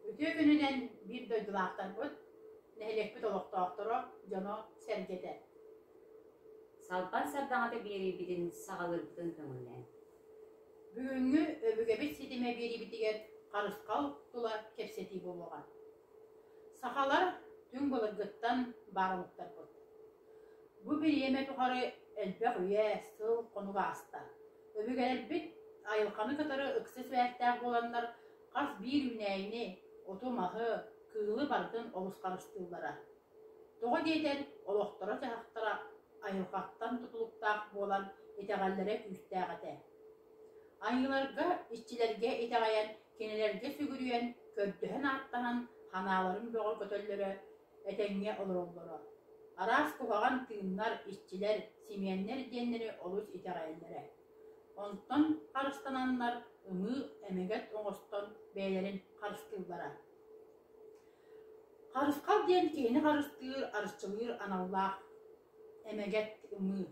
Үтүө күнүнэн биир дойдулаахтарбыт, нэһилиэкпит олохтоохторо, дьоно-сэргэтэ. Салбан сардаҥата биэриибитин саҕалыырбытын көҥүллээн. Бүгүҥҥү өбүгэбит ситимэ биэриибитигэр харысхал тула кэпсэтии буолуоҕа. Сахалар түҥ былыргыттан баар омуктарбыт. Бу бириэмэ тухары элбэх үйэ, сыл, хонук ааста. Өбүгэлэрбит айылҕаны кытары ыкса сибээстээх буоланнар хас биир үүнээйини, оту-маһы, кыылы барытын олус харыстыыллара. Тоҕо диэтэр, олохторо-дьаһахтара айылҕаттан тутулуктаах буолан итэҕэллэрэ күүстээх этэ. Айыыларга, иччилэргэ итэҕэйэн, кинилэргэ сүгүрүйэн, көрдөһөн-ааттаһан санааларын бөҕөргөтөллөрө, этэҥҥэ олороллоро. Араас куһаҕан тыыннар, иччилэр, симиэннэр диэннэри олус итэҕэйэллэрэ. Онтон харыстананнар ымыы эмэгэт оҥостон бэйэлэрин харыстыыллара. Харысхал диэн киһини харыстыыр, арчылыыр аналлаах эмэгэт ымыы.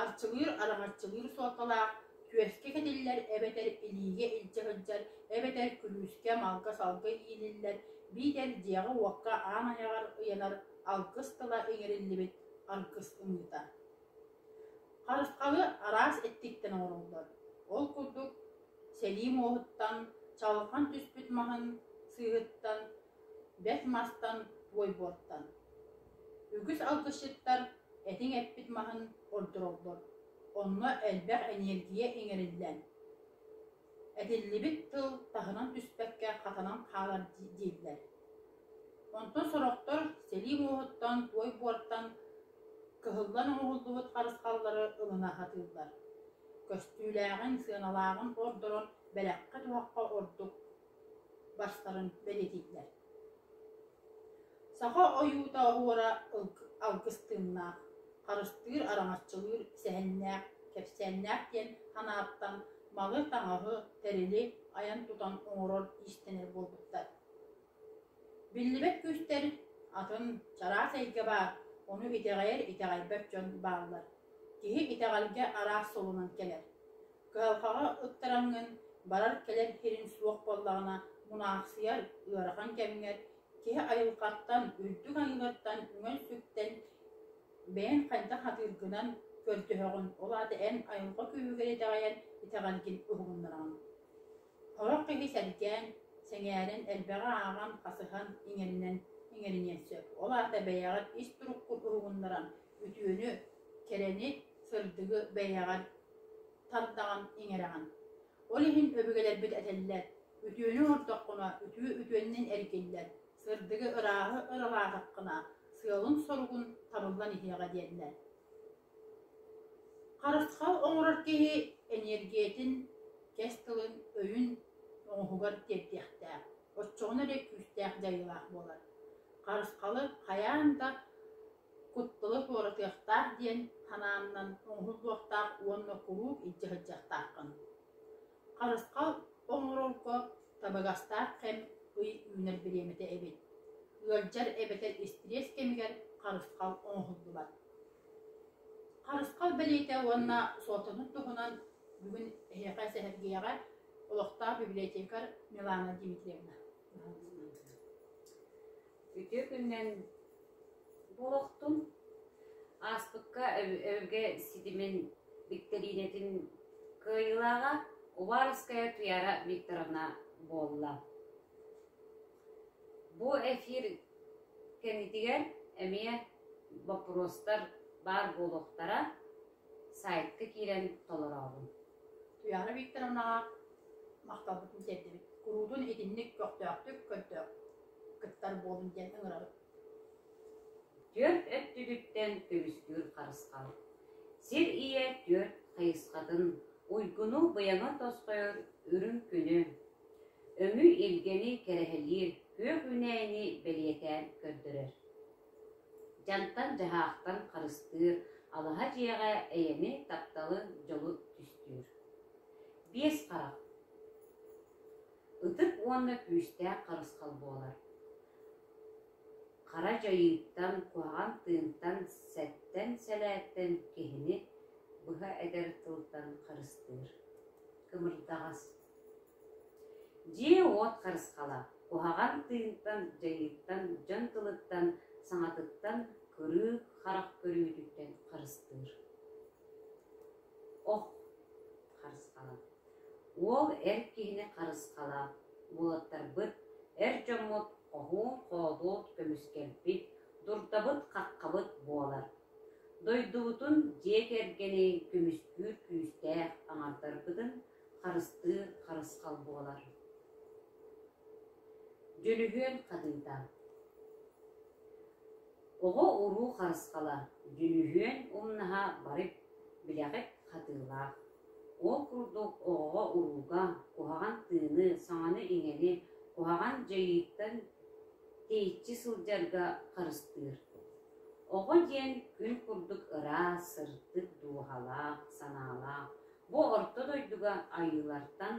Арчылыыр, араҥаччылыыр суолталаах түөскэ кэтиллэр эбэтэр илиигэ илдьэ сылдьар эбэтэр күлүүскэ, малга-салга иилиллэр, биитэр дьиэҕэ-уокка аан айаҕар ыйанар алгыс тыла иҥэриллибит аргыс ымыыта. Харысхалы араас эттиктэн оҥороллор. Ол курдук сэлии муоһуттан, чаҕылхан түспүт маһын сыыһыттан, бэс мастан, туой буортан. Үгүс алгысчыттар этиҥ эппит маһын ордороллор. Онно элбэх эниэргийэ иҥэриллэн, этиллибит тыл таһынан түспэккэ хатанан хаалар дииллэр. Онтон сорохтор сэлии муоһуттан, туой буортан кыһыллан оҥоһуллубут харысхаллары ылына сатыыллар. Көстүүлээҕин, сыаналааҕын ордорон бэлэххэ-туһахха ордук барсарын бэлиэтииллэр. Саха ойуута-оһуора алгыс тыыннаах, харыстыыр, араҥаччылыыр сэһэннээх, кэпсээннээх диэн санааттан малы-таҥаһы, тэрили айан-тутан оҥорор иистэнэр буолбуттар. Биллибэт күүстэр атын чараас эйгэ баар, ону итэҕэйэр, итэҕэйбэт дьон бааллар. Киһи итэҕэлгэ араас суолунан кэлэр. Кыһалҕаҕа ыктараҥҥын барар-кэлэр сирин суох буоллаҕына, мунаахсыйар ыарахан кэмҥэр киһи айылҕаттан, үрдүк айыылартан үҥэн-сүктэн бэйэҥ хайдах сатыыргынан көрдөһөҕүн, ол аата эн айылҕа күүһүгэр итэҕэйэн итэҕэлгин уһугуннараҕын. Сорох киһи сэргээн, сэҥээрэн, элбэҕи ааҕан, хасыһан иҥэринэн иҥэриниэн сөп. Ол аата бэйэҕэр ис туруккун уһугуннаран, үтүөнү, кэрэни, сырдыгы бэйэҕэр тардаҕын, иҥэрэҕин. Ол иһин өбүгэлэрбит этэллэр: үтүөнү оҥордоххуна, үтүө үтүөннэн эргиллэр, сырдыгы, ырааһы ыралаатаххына, сыалын-соругун табыллан иһиэҕэ диэннэр. Харысхал оҥорор киһи эниэргийэтин, кэс тылын, өйүн оҥоһугар тиэрдиэхтээх, оччоҕуна эрэ күүстээх дьайыылаах буолар. Харысхалы хайаан да кутталы туоратыахтаах диэн санааннан оҥоһуллуохтаах уонна куруук илдьэ сылдьыахтааххын. Харысхал оҥорорго табыгастаах кэм ый үүнэр бириэмэтэ эбит. Ыалдьар эбэтэр истириэс кэмигэр харысхал оҥоһуллубат. Харысхал бэлиэтэ уонна суолтатын туһунан бүгүн эһиэхэ сэһэргиэҕэ олохтоох библиотекарь Милана Дмитриевна. Үтүө күнүнэн буолуохтун. Ааспыкка өбүгэ ситимин биктэриинэтин кыайыылааҕа Уваровская Туяра Викторовна буолла. Бу эфир кэннитигэр эмиэ боппуруостар баар буолуохтара, сайтка киирэн толорообун. Туяра Викторовнаҕа махталбытын тиэрдэбит. Куруутун итинник көхтөөхтүк көрдөөх кыттар буолун диэн ыҥырабыт. Түөрт өттүгүттэн көмүскүүр харысхал. Сир ийэ түөрт хайысхатын уйгуну быйаҥа тосхойор үрүҥ күнү, өҥү илгэни кэрэһэлиир күөх үүнээйини бэлиэтээн көрдөрөр. Дьантан-дьаһаахтан харыстыыр алаһа дьиэҕэ эйэни, тапталы, дьолу түстүүр. Биэс харах. Ытык уонна күүстээх харысхал буолар. Хара дьайыыттан, куһаҕан тыынтан, сэттэн-сэлээттэн киһини быһа этэр тылтан харыстыыр. Кымырдаҕас. Дьиэ-уот харысхала. Куһаҕан тыынтан, дьайыыттан, дьон тылыттан, саҥатыттан, кырыы харах көрүүтүттэн харыстыыр. Ох, харысхала. Уол эр киһини харысхала, уолаттарбыт, эр дьоммут хоһуун-хоодуот көмүскэлбит, дурдабыт-хаххабыт буолар. Дойдубутун, дьиэ кэргэни көмүскүүр күүстээх аҥардарбытын харыстыыр харысхал буолар. Дьөлүһүөн хатыыта Оҕо-уруу харысхала, дьүлүһүөн умнаһа бары билэҕит хатыылаах. Ол курдук оҕоҕо-урууга куһаҕан тыыны, саҥаны-иҥэни, куһаҕан дьайыыттан тэйиччи сылдьарга харыстыыр. Оҕо диэн күн курдук ыраас, сырдык дууһалаах, санаалаах, бу орто дойдуга айыылартан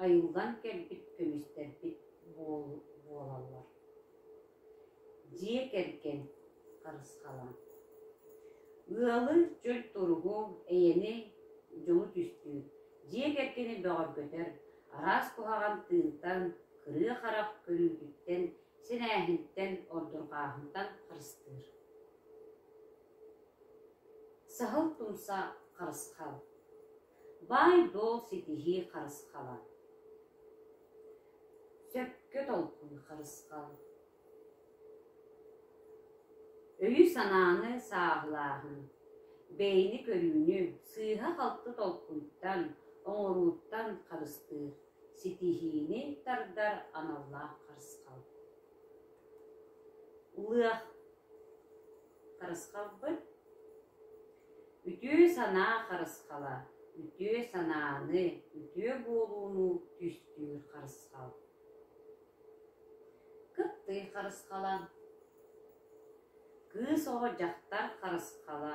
айыллан кэлбит көмүстэрбит буолаллар. Дьиэ кэргэн харысхала. Ыалы чөл туругу, эйэни, дьолу түстүүр, дьиэ кэргэни бөҕөргөтөр, араас куһаҕан тыынтан, кырыа харах көрүүтүттэн, сэнээһинтэн, ордурҕааһынтан харыстыыр. Саһыл тумса харысхал. Баай-дуол ситиһии харысхала. Сөпкө толкуй харысхал. Өйү-санааны сааһылааһын, бэйэни көрүүнү сыыһа-халты толкуйтан, оҥорууттан харыстыыр, ситиһиини тардар аналлаах харысхал. Лыах харысхалбыт Үтүө санаа харысхала, үтүө санааны, үтүө буолууну түстүүр харысхал. Кыптый харысхала Кыыс оҕо дьахтар харысхала,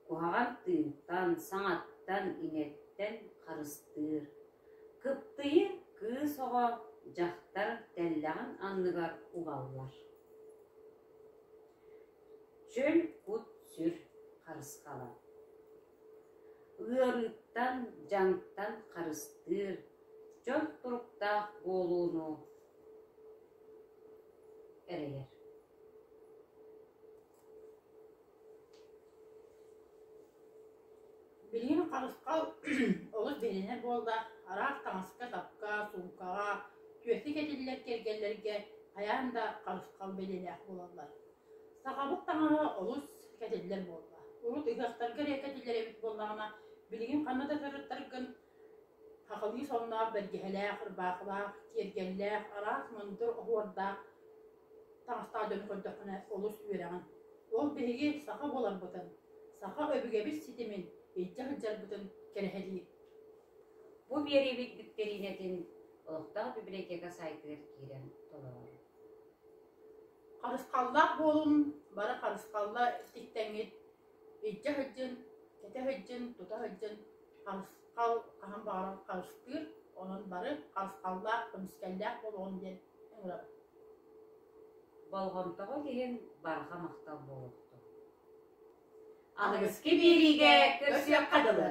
куһаҕан тыынтан, саҥаттан, иҥэттэн харыстыыр. Кыптыйы кыыс оҕо дьахтар тэллэҕин анныгар угаллар. Чөл кут-сүр харысхала Ыарыыттан, дьаҥтан харыстыыр, дьон туруктаах буолууну эрэйэр. Билигин харысхал олус биһирэнэр буолла, араас таҥаска-сапка, суумкаҕа, түөскэ кэтиллэр киэргэллэргэ хайаан да харысхал бэлиэлээх буолаллар. Сахабыт таҥаһа олус кэтиллэр буолла. Урут ыһыахтарга эрэ кэтиллэр эбит буоллаҕына, билигин ханна да сырыттаргын сахалыы сонноох, бэргэһэлээх, ырбаахылаах, киэргэллээх, араас мындыр оһуордаах таҥастаах дьону көрдөххүнэ олус үөрэҕин. Ол биһиги саха буоларбытын, саха өбүгэбит ситимин илдьэ сылдьарбытын кэрэһэлиир. Бу биэриибит биктэриинэтин олохтоох библиотека сайтыгар киирэн толорор. Харысхаллаах буолун, бары харысхалла тиктэҥҥит илдьэ сылдьын, кэтэ сылдьын, тута сылдьын харысхал хаһан баҕарар харыстыыр, онон бары харысхаллаах, көмүскэллээх буолуоҕун диэн ыҥырабыт. Болҕомтоҕут иһин барҕа махтал буолуохтун. Аныгыскы биэриигэ көрсүөххэ дылы!